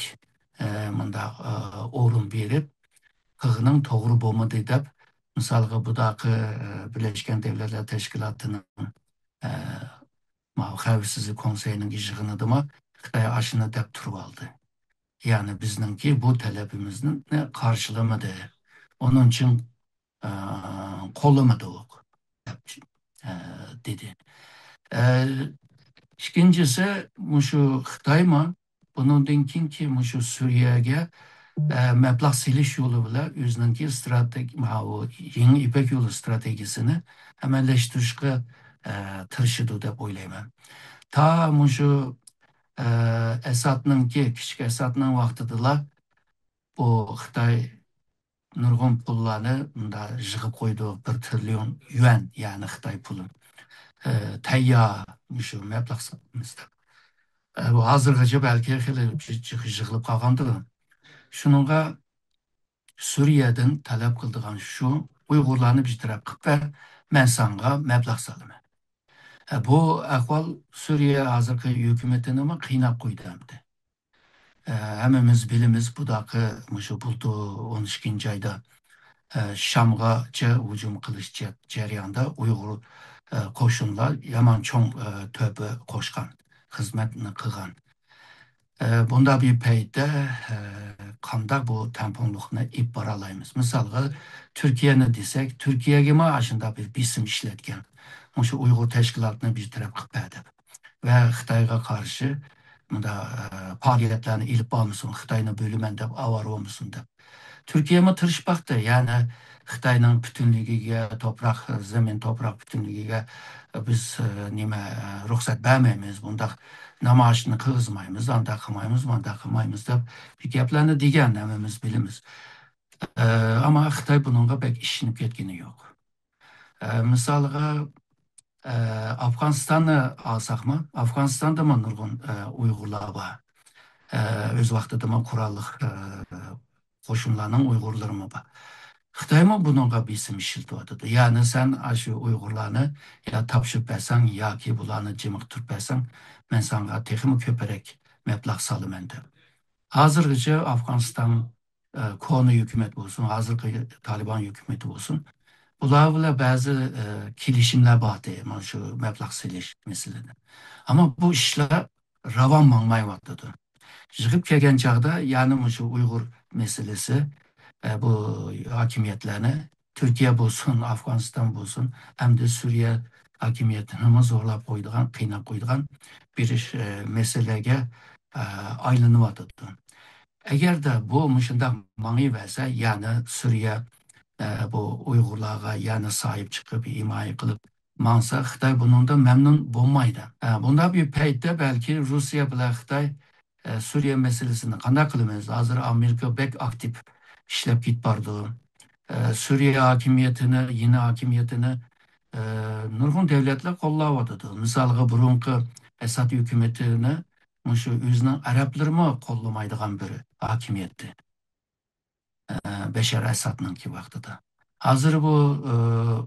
ئە، مۇنداق، ئە، ئورۇن بېرىپ، قىلغىنىڭ توغرا بولمىدى دەپ، مىسالغا، بۇداقى، ئە، بىرلەشكەن دەۋلەتلەر تەشكىلاتىنىڭ، ئە، ماۋۇ خەۋپسىزلىك كونسېيىنىڭ يىغىنىدىمۇ خىتاي ئاشۇنى دەپ تۇرۇۋالدى. يەنى بىزنىڭكى بۇ تەلىپىمىزنى قارشىلىمىدى. ئۇنىڭ ئۈچۈن، ئە، قوللىمىدۇق، دەپ، ئە، دېدى. ئە، ئىككىنچىسى، مۇشۇ خىتايمۇ بۇنىڭدىن كېيىنكى مۇشۇ سۈرىيەگە، ئە، مەبلەغ سېلىش يولى بىلەن ئۆزىنىڭكى ستراتېگ-، ماۋۇ يېڭى يىپەك يولى ستراتېگىيىسىنى ئەمەلىيلەشتۈرۈشكە، ئە، تىرىشىدۇ دەپ ئويلايمەن. تا مۇشۇ، ئە، ئەسادنىڭكى، كىچىك ئەسادنىڭ ۋاقتىدىلا بۇ خىتاي نۇرغۇن پۇللارنى مۇنداق يىغىپ قويدى، بىر تىرىليون يۈەن، يەنى خىتاي پۇلى. ئە، تەييار مۇشۇ مەبلەغ سالىمىز دەپ. ئە، بۇ ھازىرغىچە بەلكى خېلى يىغ-، يىغىلىپ قالغاندۇ. شۇنىڭغا سۈرىيەدىن تەلەپ قىلىدىغان شۇ، ئۇيغۇرلارنى بىر تەرەپ قىلىپ بەر، مەن ساڭا مەبلەغ سالىمەن. ئە، بۇ ئەھۋال سۈرىيە ھازىرقى ھۆكۈمىتىنىمۇ قىيناپ قويدى ئەمدى. ئە، ھەممىمىز بىلىمىز، بۇداقى مۇشۇ بۇلتۇر ئون ئىككىنچى ئايدا، ئە، شامغىچە ھۇجۇم قىلىش جە-، جەريانىدا ئۇيغۇر، ئە، قوشۇنلار يامان چوڭ، ئە، تۆھپە قوشقان، خىزمەتنى قىلغان. ئە، بۇنداق بىر پەيتتە، ئە، قانداق بۇ تەڭپۇڭلۇقنى ئېلىپ بارالايمىز؟ مىسالغا، تۈركىيەنى دېسەك، تۈركىيەگىمۇ ئاشۇنداق بىر بېسىم ئىشلەتكەن. مۇشۇ ئۇيغۇر تەشكىلاتىنى بىر تەرەپ قىلىپ بەر دەپ. ۋە خىتايغا قارشى مۇنداق، ئە، پائالىيەتلەرنى ئېلىپ بارمىسۇن، خىتاينى بۆلىمەن دەپ، ئاۋارە بولمىسۇن دەپ. تۈركىيەمۇ تىرىشىپ باقتى، يەنى خىتاينىڭ پۈتۈنلۈكىگە، توپراق، زېمىن، توپراق پۈتۈنلۈكىگە بىز، ئە، نېمە، ئە، رۇخسەت بەرمەيمىز، بۇنداق نامايىشنى قىلغۇزمايمىز، ئانداق قىلمايمىز، مانداق قىلمايمىز دەپ بىر گەپلەرنى دېگەن، ھەممىمىز بىلىمىز. ئە، ئەمما خىتاي بۇنىڭغا بەك ئىشىنىپ كەتكىنى يوق. ئە، مىسالغا، ئە، ئافغانىستاننى ئالساقمۇ، ئافغانىستاندىمۇ نۇرغۇن، ئە، ئۇيغۇرلار بار. ئە، ئۆز ۋاقتىدىمۇ قوراللىق، ئە، قوشۇنلارنىڭ ئۇيغۇرلىرىمۇ بار. خىتايمۇ بۇنىڭغا بېسىم ئىشلىتىۋاتىدۇ. يەنى سەن ئاشۇ ئۇيغۇرلارنى يا تاپشۇرۇپ بەرسەڭ ياكى بۇلارنى جىمىقتۇرۇپ بەرسەڭ، مەن ساڭا تېخىمۇ كۆپرەك مەبلەغ سالىمەن دەپ. ھازىرغىچە ئافغانىستان، ئە، كونا ھۆكۈمەت بولسۇن، ھازىرقى تالىبان ھۆكۈمىتى بولسۇن، بۇلار بىلەن بەزى، ئە، كېلىشىملەر بارتى، مانا شۇ مەبلەغ سېلىش مەسىلىدە. ئەمما بۇ ئىشلار راۋان ماڭمايۋاتىدۇ. يىغىپ كەلگەن چاغدا يەنە مۇشۇ ئۇيغۇر مەسىلىسى، ئە، بۇ ھاكىمىيەتلەرنى، تۈركىيە بولسۇن، ئافغانىستان بولسۇن، ئەمدى سۈرىيە ھاكىمىيىتىنىمۇ زورلاپ قويىدىغان، قىيناپ قويىدىغان بىر ئىش، ئە، مەسىلىگە، ئە، ئايلىنىۋاتىدۇ. ئەگەردە بۇ مۇشۇنداق ماڭىۋەرسە، يەنى سۈرىيە، ئە، بۇ ئۇيغۇرلارغا يەنە ساھىب چىقىپ، ھىمايە قىلىپ ماڭسا، خىتاي بۇنىڭدىن مەمنۇن بولمايدۇ. ئە، بۇنداق بىر پەيتتە بەلكى روسىيە بىلەن خىتاي، ئە، سۈرىيە مەسىلىسىنى قانداق قىلىمىز؟ ھازىر ئامېرىكا بەك ئاكتىپ ئىشلەپ كېتىپ بارىدۇ. ئە، سۈرىيە ھاكىمىيىتىنى، يېڭى ھاكىمىيىتىنى، ئە، نۇرغۇن دۆلەتلەر قوللاۋاتىدۇ. مىسالغا، بۇرۇنقى ئەسەد ھۆكۈمىتىنى مۇشۇ ئۆزىنىڭ ئەرەبلىرىمۇ قوللىمايدىغان بىر ھاكىمىيەتتى. ئە، بەشار ئەسەدنىڭكى ۋاقتىدا. ھازىر بۇ، ئە،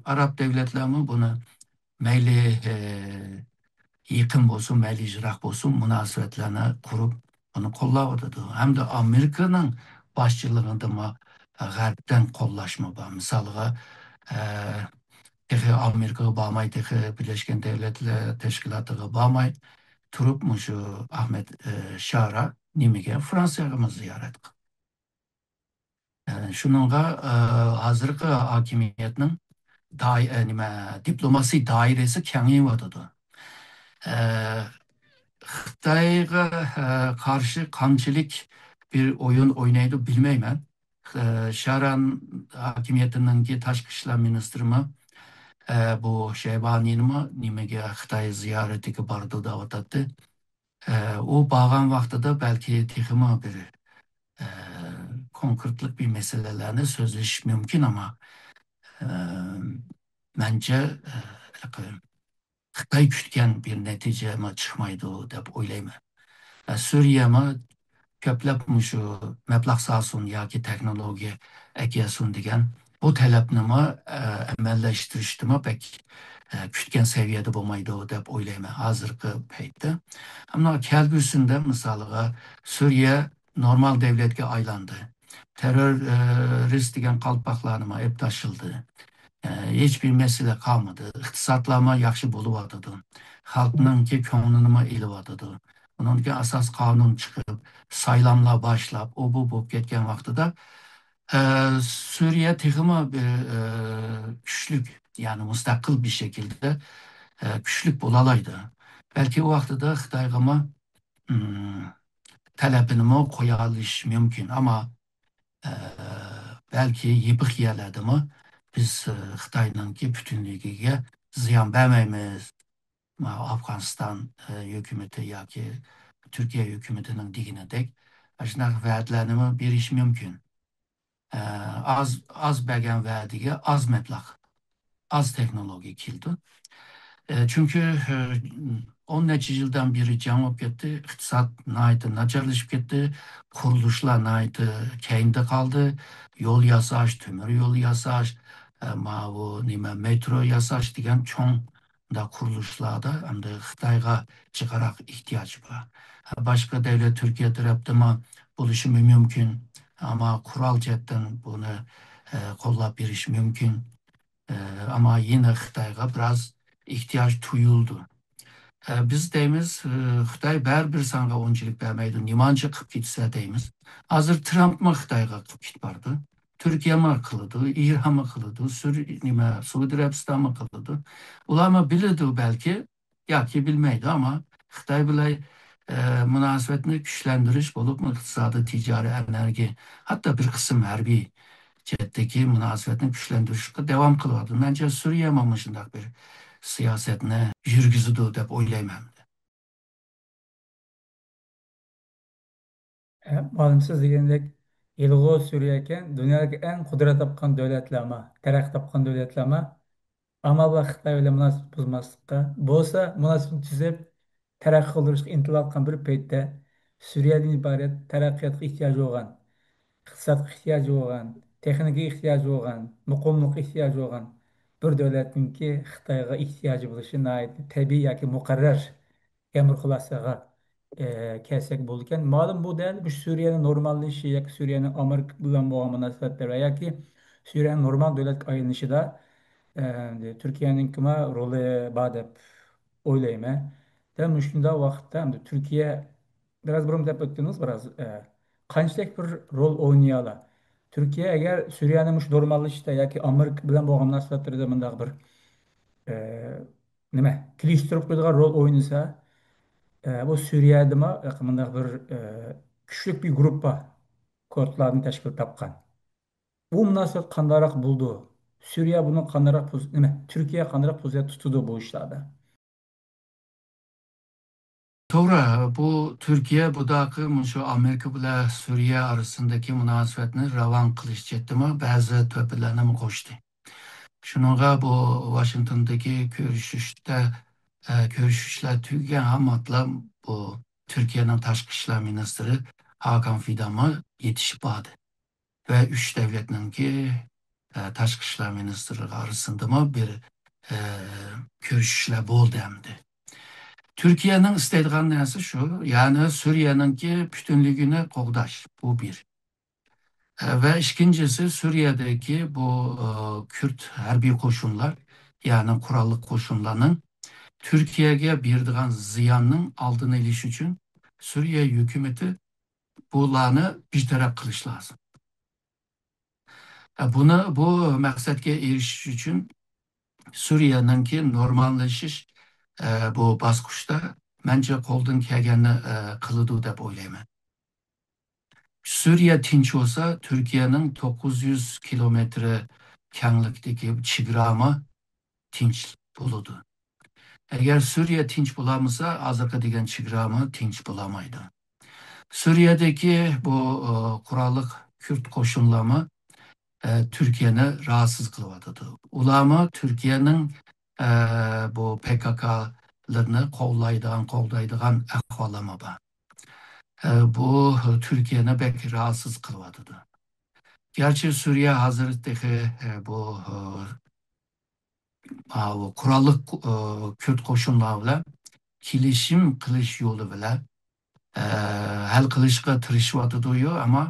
ئەرەب دۆلەتلەرمۇ بۇنى مەيلى، ئە، يېقىن بولسۇن، مەيلى يىراق بولسۇن، مۇناسىۋەتلەرنى قۇرۇپ، بۇنى قوللاۋاتىدۇ. ھەمدە ئامېرىكىنىڭ باشچىلىقىدىمۇ غەربتىن قوللاشمۇ بار. مىسالغا، ئە، تېخى ئامېرىكىغا بارماي، تېخى بىرلەشكەن دۆلەتلەر تەشكىلاتىغا بارماي تۇرۇپ، مۇشۇ ئەخمەت، ئە، شارا نېمىگە، فرانسىيەگىمۇ زىيارەت قىلدى. ئە، شۇنىڭغا، ئە، ھازىرقى ھاكىمىيەتنىڭ دائىر-، ئە، نېمە، دىپلوماسىي دائىرىسى كېڭىيىۋاتىدۇ. ئە، خىتايغا، ئە، قارشى قانچىلىك بىر ئويۇن ئوينايدۇ بىلمەيمەن. ئە، شارا ھاكىمىيىتىنىڭكى تاشقى ئىشلار مىنىستىرىمۇ، ئە، بۇ شەيبانىنىمۇ نېمىگە خىتاي زىيارىتىگە بارىدۇ دەۋاتاتتى. ئە، ئۇ بارغان ۋاقتىدا بەلكى تېخىمۇ بىر، ئە، كونكرېتلىق بىر مەسىلىلەرنى سۆزلىشىش مۇمكىن، ئەمما، ئە، مەنچە، ئە، خىتاي كۈتكەن بىر نەتىجەمۇ چىقمايدۇ دەپ ئويلايمەن. ئە، سۈرىيەمۇ كۆپلەپ مۇشۇ مەبلەغ سالسۇن ياكى تېخنولوگىيە ئەكەلسۇن دېگەن بۇ تەلەپنىمۇ، ئە، ئەمەلىيلەشتۈرۈشتىمۇ بەك، ئە، كۈتكەن سەۋىيەدە بولمايدۇ دەپ ئويلايمەن ھازىرقى پەيتتە. ئەمما كەلگۈسىدە، مىسالىغا، سۈرىيە نورمال دۆلەتكە ئايلاندى. تېررورىست دېگەن قالپاقلارنىمۇ ئېلىپ تاشلىدى. ئە، ھېچبىر مەسىلە قالمىدى. ئىقتىسادلارمۇ ياخشى بولۇۋاتىدۇ. خەلقنىڭكى كۆڭلىنىمۇ ئېلىۋاتىدۇ. ئۇنىڭدىن كېيىن ئاساس قانۇن چىقىپ، سايلاملار باشلاپ، ئۇ بۇ بولۇپ كەتكەن ۋاقتىدا، ئە، سۈرىيە تېخىمۇ بىر، ئە، كۈچلۈك، يەنى مۇستەقىل بىر شەكىلدە، ئە، كۈچلۈك بولالايدۇ. بەلكى ئۇ ۋاقتىدا خىتايغىمۇ، ئىم، تەلەپىنىمۇ قويالىشى مۇمكىن. ئەمما، ئە، بەلكى يېپىق يەرلەردىمۇ بىز، ئە، خىتاينىڭكى پۈتۈنلۈكىگە زىيان بەرمەيمىز. ماۋۇ ئافغانىستان، ئە، ھۆكۈمىتى ياكى تۈركىيە ھۆكۈمىتىنىڭ دېگىنىدەك ئاشۇنداق ۋەدىلەرنىمۇ بېرىشى مۇمكىن. ئە، ئاز، ئاز بەرگەن ۋەدىگە ئاز مەبلەغ، ئاز تېخنولوگىيە كېلىدۇ. ئە، چۈنكى، ئە، ئون نەچچە يىلدىن بېرى جەڭ بولۇپ كەتتى، ئىقتىساد ناھايىتى ناچارلىشىپ كەتتى، قۇرۇلۇشلار ناھايىتى كەينىدە قالدى. يول ياساش، تۆمۈر يول ياساش، ئە، ماۋۇ نېمە، مېترو ياساش دېگەن چوڭ مۇنداق قۇرۇلۇشلاردا ئەمدى خىتايغا جىقراق ئېھتىياج بار. باشقا دۆلەت تۈركىيە تەرەپتىمۇ بولۇشى مۇمكىن، ئەمما قورال جەھەتتىن بۇنى، ئە، قوللاپ بېرىش مۇمكىن. ئە، ئەمما يەنە خىتايغا بىراز ئېھتىياج تۇيۇلىدۇ. ئە، بىز دەيمىز، ئە، خىتاي بەرىبىر ساڭا ئۇنچىلىك بەرمەيدۇ، نېمانچە قىلىپ كېتىسە دەيمىز. ھازىر ترامپمۇ خىتايغا قىلىپ كېتىپ بارىدۇ. تۈركىيەمۇ قىلىدۇ، ئىرانمۇ قىلىدۇ، سۈر-، نېمە، سئۇدى ئەرەبىستانمۇ قىلىدۇ. ئۇلارمۇ بىلىدۇ بەلكى، ياكى بىلمەيدۇ، ئەمما خىتاي بىلەن، ئە، مۇناسىۋەتنى كۈچلەندۈرۈش بولۇپمۇ ئىقتىسادىي، تىجارىي، ئەنەرگىيە، ھەتتا بىر قىسىم ھەربىي جەھەتتىكى مۇناسىۋەتنى كۈچلەندۈرۈشكە داۋام قىلىۋاتىدۇ. مەنچە سۈرىيەمۇ مۇشۇنداق بىر سىياسەتنى يۈرگۈزىدۇ دەپ ئويلايمەن. ھە، مالۇم سىز دېگەندەك، ھېلىغۇ سۈرىيەكەن دۇنيادىكى ئەڭ قۇدرەت تاپقان دۆلەتلەرمۇ، تەرەققىي تاپقان دۆلەتلەرمۇ، ئەمما بۇ خىتاي بىلەن مۇناسىۋەت بۇزماسلىققا، بولسا مۇناسىۋەتنى تۈزۈپ، تەرەققىي قىلدۇرۇشقا ئىنتىلىۋاتقان بىر پەيتتە، سۈرىيەدىن ئىبارەت تەرەققىياتقا ئېھتىياجى بولغان، ئىقتىسادقا ئېھتىياجى بولغان، تېخنىكىغا ئېھتىياجى بولغان، مۇقىملىققا ئېھتىياجى بولغان بىر دۆلەتنىڭكى خىتايغا ئېھتىياجى بولۇشى ناھايىتى تەبىئىي ياكى مۇقەررەر دېگەن بىر خۇلاسىگە، ئە، كەلسەك بولىدىكەن. مالۇم بۇ دەل مۇشۇ سۈرىيەنىڭ نورماللىشىشى ياكى سۈرىيەنىڭ ئامېرىكا بىلەن بولغان مۇناسىۋەتلىرى ۋە ياكى سۈرىيەنىڭ نورمال دۆلەتكە ئايلىنىشىدا، ئە، تۈركىيەنىڭكىمۇ رولى بار دەپ ئويلايمەن. دەل مۇشۇنداق ۋاقىتتا ئەمدى تۈركىيە بىراز بۇرۇن دەپ ئۆتتىڭىز، بىراز، ئە، قانچىلىك بىر رول ئوينىيالا؟ تۈركىيە ئەگەر سۈرىيەنى مۇشۇ نورماللىشىشتا ياكى ئامېرىكا بىلەن بولغان مۇناسىۋەتلىرىدە مۇنداق بىر، ئە، نېمە، كېلىشتۈرۈپ قويىدىغان رول ئوينىسا، ئە، بۇ سۈرىيەدىمۇ مۇنداق بىر، ئە، كۈچلۈك بىر گۇرۇپپا كۇردلارنى تەشكىل تاپقان. بۇ مۇناسىۋەت قانداقراق بولىدۇ؟ سۈرىيە بۇنى قانداقراق پوز-، نېمە، تۈركىيە قانداقراق پوزىتسىيە تۇتىدۇ بۇ ئىشلاردا؟ توغرا، بۇ تۈركىيە بۇداقى مۇشۇ ئامېرىكا بىلەن سۈرىيە ئارىسىندىكى مۇناسىۋەتنى راۋان قىلىش جەھەتتىمۇ بەزى تۆھپىلەرنىمۇ قوشتى. شۇنىڭغا بۇ ۋاشىنگتوندىكى كۆرۈشۈشتە، ئە، كۆرۈشۈشلەر تۈگىگەن ھامماتلا بۇ تۈركىيەنىڭ تاشقى ئىشلار مىنىستىرى ھاكان فىدانمۇ يېتىشىپ باردى. ۋە ئۈچ دۆلەتنىڭكى، ئە، تاشقى ئىشلار مىنىستىرلىرى ئارىسىندىمۇ بىر، ئە، كۆرۈشۈشلەر بولدى ئەمدى. تۈركىيەنىڭ ئىستەيدىغان نەرسە شۇ، يەنى سۈرىيەنىڭكى پۈتۈنلۈكىنى قوغداش، بۇ بىر. ئە، ۋە ئىككىنچىسى، سۈرىيەدىكى بۇ، ئە، كۈرد ھەربىي قوشۇنلار، يەنى قوراللىق قوشۇنلارنىڭ تۈركىيەگە بېرىدىغان زىياننىڭ ئالدىنى ئېلىش ئۈچۈن سۈرىيە ھۆكۈمىتى بۇلارنى بىر تەرەپ قىلىش لازىم. ئە، بۇنى، بۇ مەقسەتكە ئېرىشىش ئۈچۈن سۈرىيەنىڭكى نورماللىشىش، ئە، بۇ باسقۇچتا مەنچە قولدىن كەلگەننى، ئە، قىلىدۇ دەپ ئويلايمەن. سۈرىيە تىنچ بولسا، تۈركىيەنىڭ توققۇز يۈز كىلومېتىر كەڭلىكتىكى چېگرامۇ تىنچ بولىدۇ. ئەگەر سۈرىيە تىنچ بولالمىسا، ھازىرقى دېگەن چېگرامۇ تىنچ بولالمايدۇ. سۈرىيەدىكى بۇ، ئە، قوراللىق كۈرد قوشۇنلارمۇ، ئە، تۈركىيەنى راھەتسىز قىلىۋاتىدۇ. ئۇلارمۇ تۈركىيەنىڭ، ئە، بۇ پې كې كېلىرىنى قوللايدىغان، قولدايدىغان ئەھۋاللارمۇ بار. ئە، بۇ تۈركىيەنى بەك راھەتسىز قىلىۋاتىدۇ. گەرچە سۈرىيە ھازىر تېخى، ئە، بۇ، ئە، ماۋۇ قوراللىق، ئە، كۈرد قوشۇنلار بىلەن كېلىشىم قىلىش يولى بىلەن، ئە، ھەل قىلىشقا تىرىشىۋاتىدۇ، ئەمما،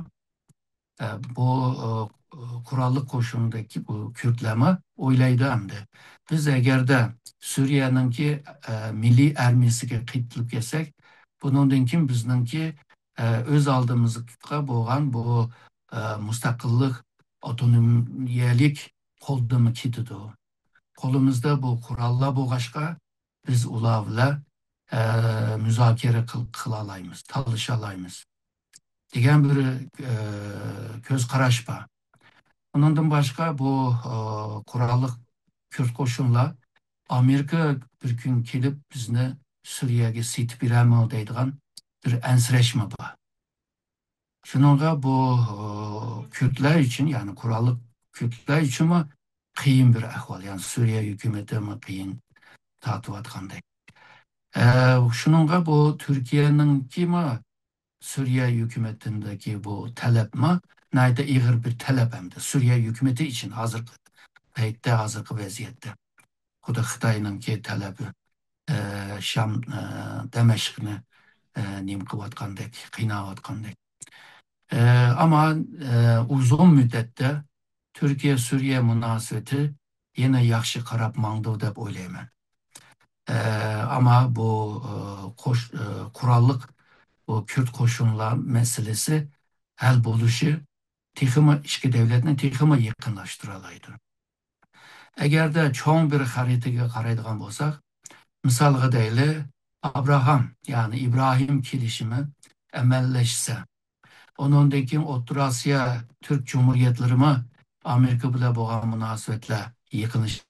ئە، بۇ، ئە، قوراللىق قوشۇندىكى بۇ كۈردلەرمۇ ئويلايدۇ ئەمدى. بىز ئەگەردە سۈرىيەنىڭكى، ئە، مىللىي ئارمىيەسىگە قېتىلىپ كەتسەك، بۇنىڭدىن كېيىن بىزنىڭكى، ئە، ئۆز ئالدىمىزغا بولغان بۇ، ئە، مۇستەقىللىق، ئاپتونومىيەلىك قولدىنمۇ كېتىدۇ. قولىمىزدا بۇ قوراللار بولغاچقا، بىز ئۇلار بىلەن، ئە، مۇزاكىرە قىل-، قىلالايمىز، تالىشالايمىز دېگەن بىر، ئە، كۆز قاراش بار. ئۇنىڭدىن باشقا بۇ، ئە، قوراللىق كۈرد قوشۇنلار ئامېرىكا بىر كۈن كېلىپ بىزنى سۈرىيەگە سېتىپ بېرەرمۇ دەيدىغان بىر ئەنسىرەشمۇ بار. شۇنىڭغا بۇ، ئە، كۈردلەر ئۈچۈن، يەنى قوراللىق كۈردلەر ئۈچۈنمۇ قىيىن بىر ئەھۋال. يەنى سۈرىيە ھۆكۈمىتىمۇ قىيىن تارتىۋاتقاندەك. ئە، شۇنىڭغا بۇ تۈركىيەنىڭكىمۇ سۈرىيە ھۆكۈمىتىدىكى بۇ تەلەپمۇ ناھايىتى ئېغىر بىر تەلەپ ئەمدى. سۈرىيە ھۆكۈمىتى ئۈچۈن ھازىرقى پەيتتە، ھازىرقى ۋەزىيەتتە. خۇددى خىتاينىڭكى تەلەپى، ئە، شام، ئە، دەمەشقنى، ئە، نېمە قىلىۋاتقاندەك، قىيناۋاتقاندەك. ئە، ئەمما، ئە، ئۇزۇن مۇددەتتە تۈركىيە-سۈرىيە مۇناسىۋىتى يەنە ياخشى قاراپ ماڭىدۇ دەپ ئويلايمەن. ئە، ئەمما بۇ، ئە، قوش-، ئە، قوراللىق بۇ كۈرد قوشۇنلار مەسىلىسى ھەل بولۇشى تېخىمۇ ئىككى دۆلەتنى تېخىمۇ يېقىنلاشتۇرالايدۇ. ئەگەردە چوڭ بىر خەرىتىگە قارايدىغان بولساق، مىسالغا دەيلى، ئابراھام، يەنى ئىبراھىم كېلىشىمى ئەمەلىيلەشسە، ئۇنىڭدىن كېيىن ئوتتۇرا ئاسىيا تۈرك جۇمھۇرىيەتلىرىمۇ ئامېرىكا بىلەن بولغان مۇناسىۋەتلەر يېقىنلىشىپ،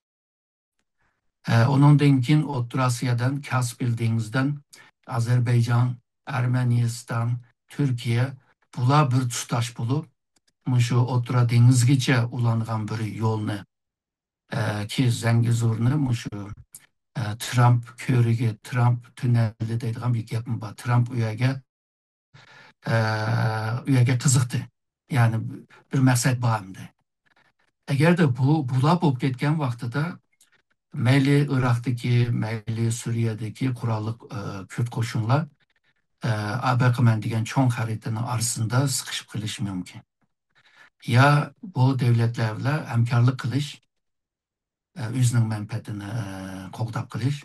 ئە، ئۇنىڭدىن كېيىن ئوتتۇرا ئاسىيادىن، كاسپىي دېڭىزىدىن ئازەربەيجان، ئەرمەنىستان، تۈركىيە، بۇلار بىر تۇتاش بولۇپ، مۇشۇ ئوتتۇرا دېڭىزگىچە ئۇلانغان بىر يولنى، ئە، كى زەنگىزورنى مۇشۇ، ئە، ترامپ كۆۋرۈكى، ترامپ تۈننېلى دەيدىغان بىر گەپمۇ بار. ترامپ ئۇ يەرگە ئە، ئۇ يەرگە قىزىقتى. يەنى بىر مەقسەت بار ئەمدى. ئەگەردە بۇ، بۇلار بولۇپ كەتكەن ۋاقتىدا مەيلى ئىراقتىكى، مەيلى سۈرىيەدىكى قوراللىق، ئە، كۈرد قوشۇنلار، ئە، ئابقمەن دېگەن چوڭ خەرىتىنىڭ ئارىسىدا سىقىشىپ قېلىشى مۇمكىن. يا بۇ دۆلەتلەر بىلەن ھەمكارلىق قىلىش، ئە، ئۆزىنىڭ مەنپەئەتىنى، ئە، قوغداپ قېلىش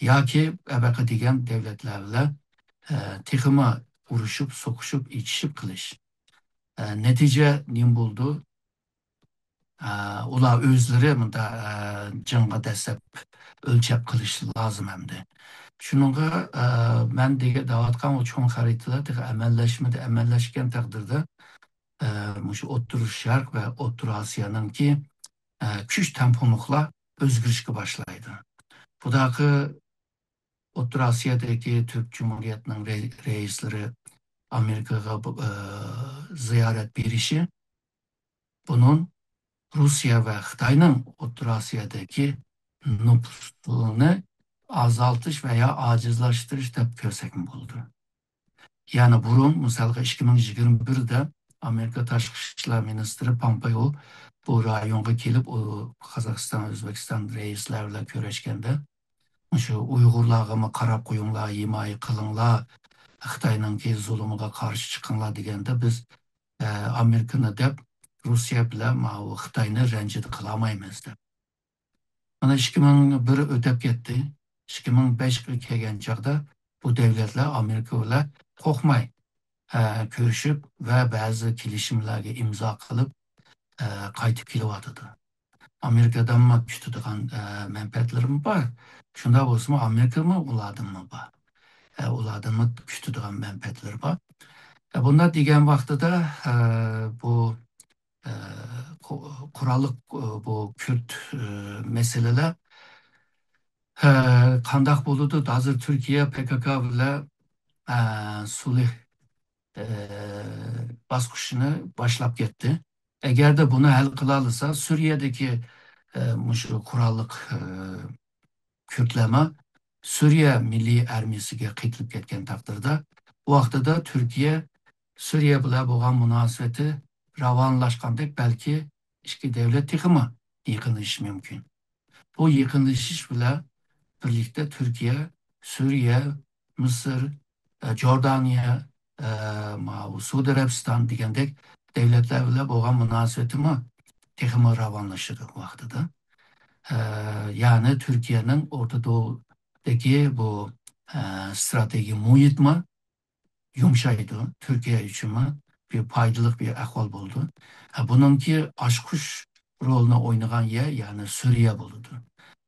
ياكى ئەبەقە دېگەن دۆلەتلەر بىلەن، ئە، تېخىمۇ ئۇرۇشۇپ، سوقۇشۇپ، ئېچىشىپ قېلىش. ئە، نەتىجە نېمە بولىدۇ؟ ئە، ئۇلار ئۆزلىرى مۇندا، ئە، جېڭىغا دەسسەپ ئۆلچەپ قېلىش لازىم ئەمدى. شۇنىڭغا، ئە، مەن دېگە-، دەۋاتقان ئۇ چوڭ خەرىتىلەر تېخى ئەمەللەشمىدى، ئەمەللەشكەن تەقدىردە، ئە، مۇشۇ ئوتتۇرا شەرق ۋە ئوتتۇرا ئاسىيانىڭكى، ئە، كۈچ تەڭپۇڭلۇقلار ئۆزگىرىشكە باشلايدۇ. بۇداقى ئوتتۇرا ئاسىيادىكى تۈرك جۇمھۇرىيەتنىڭ رەي-، رەئىسلىرى ئامېرىكىغا بۇ، ئە، زىيارەت بېرىشى بۇنىڭ روسىيە ۋە خىتاينىڭ ئوتتۇرا ئاسىيادىكى نوپۇسىنى ئازالتىش ۋە يا ئاجىزلاشتۇرۇش دەپ كۆرسەكمۇ بولىدۇ. يەنى بۇرۇن، مىسالغا، ئىككى مىڭ يىگىرمە بىردە ئامېرىكا تاشقى ئىشلار مىنىستىرى پومپېئو بۇ رايونغا كېلىپ، ئۇ قازاقىستان، ئۆزبېكىستان رەئىسلەر بىلەن كۆرۈشكەندە، مۇشۇ ئۇيغۇرلارغىمۇ قاراپ قويۇڭلار، ھىمايە قىلىڭلار، خىتاينىڭكى زۇلۇمىغا قارشى چىقىڭلار دېگەندە، بىز ئە، ئامېرىكىنى دەپ، روسىيە بىلەن ماۋۇ خىتاينى رەنجىدە قىلالمايمىز دەپ. مانا ئىككى مىڭ بىر ئۆتۈپ كەتتى. ئىككى مىڭ بەشكە كەلگەن چاغدا بۇ دەۋلەتلەر ئامېرىكا بىلەن قورقماي، ئە، كۆرۈشۈپ ۋە بەزى كېلىشىملەرگە ئىمزا قىلىپ، ئە، قايتىپ كېلىۋاتىدۇ. ئامېرىكادىنمۇ كۈتىدىغان، ئە، مەنپەئەتلىرىمۇ بار. شۇنداق بولسىمۇ، ئامېرىكىمۇ ئۇلاردىنمۇ بار. ئە، ئۇلاردىنمۇ كۈتىدىغان مەنپەئەتلىرى بار. ئە، بۇنداق دېگەن ۋاقتىدا، ئە، بۇ، ئە، قو-، قوراللىق، ئە، بۇ كۈرد، ئە، مەسىلىلەر، ئە، قانداق بولىدۇ؟ ھازىر تۈركىيە پكك بىلەن، ئە، سۇلھ، ئە، باسقۇچىنى باشلاپ كەتتى. ئەگەردە بۇنى ھەل قىلالىسا، سۈرىيەدىكى، ئە، مۇشۇ قوراللىق، ئە، كۈردلەرمۇ سۈرىيە مىللىي ئارمىيىسىگە قېتىلىپ كەتكەن تەقدىردە، بۇ ۋاقتىدا تۈركىيە سۈرىيە بىلەن بولغان مۇناسىۋىتى راۋانلاشقاندەك، بەلكى ئىككى دەۋلەت تېخىمۇ يېقىنلىشىشى مۇمكىن. بۇ يېقىنلىشىش بىلەن بىرلىكتە تۈركىيە، سۈرىيە، مىسىر، ئە، جوردانىيە، ئە، ماۋۇ سۇدى ئەرەبىستان دېگەندەك دەۋلەتلەر بىلەن بولغان مۇناسىۋىتىمۇ تېخىمۇ راۋانلىشىدۇ بۇ ۋاقتىدا. ئە، يەنى تۈركىيەنىڭ ئورتا دوغۇدىكى بۇ، ئە، ستراتېگىيە مۇھىتمۇ يۇمشايدۇ، تۈركىيە ئۈچۈنمۇ بىر پايدىلىق بىر ئەھۋال بولىدۇ. ھە، بۇنىڭكى ئاچقۇچ رولىنى ئوينىغان يەر، يەنى سۈرىيە بولىدۇ.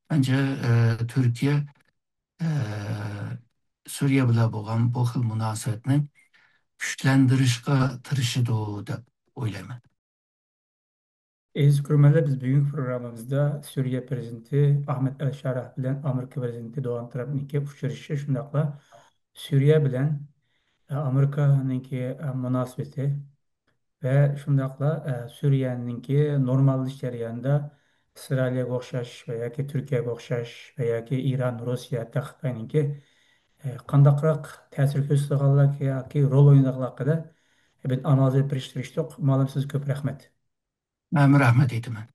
مەنچە، ئە، تۈركىيە، ئە، سۈرىيە بىلەن بولغان بۇ خىل مۇناسىۋەتنى كۈچلەندۈرۈشكە تىرىشىدۇ دەپ ئويلايمەن. ئەزىز كۆرۈرمەنلەر، بىز بۈگۈنكى پروگراممىمىزدا سۈرىيە پرېزىدېنتى ئەھمەد ئەل شارا بىلەن ئامېرىكا پرېزىدېنتى دونالد ترامپنىڭكى ئۇچرىشىشى، شۇنداقلا سۈرىيە بىلەن، ئە، ئامېرىكانىڭكى، ئە، مۇناسىۋىتى ۋە شۇنداقلا، ئە، سۈرىيەنىڭكى نورماللىشىش جەريانىدا ئىسرائىلىيەگە ئوخشاش ۋە ياكى تۈركىيەگە ئوخشاش ۋە ياكى ئىران، روسىيە، ھەتتا خىتاينىڭكى، ئە، قانداقراق تەسىر كۆرسىتىدىغانلىقى ياكى رول ئوينايدىغانلىقىدا بىر ئانالىز ئېلىپ بېرىشقا تىرىشتۇق. مۇئەللىم، سىزگە كۆپ رەھمەت. مەنمۇ رەھمەت ئېيتىمەن.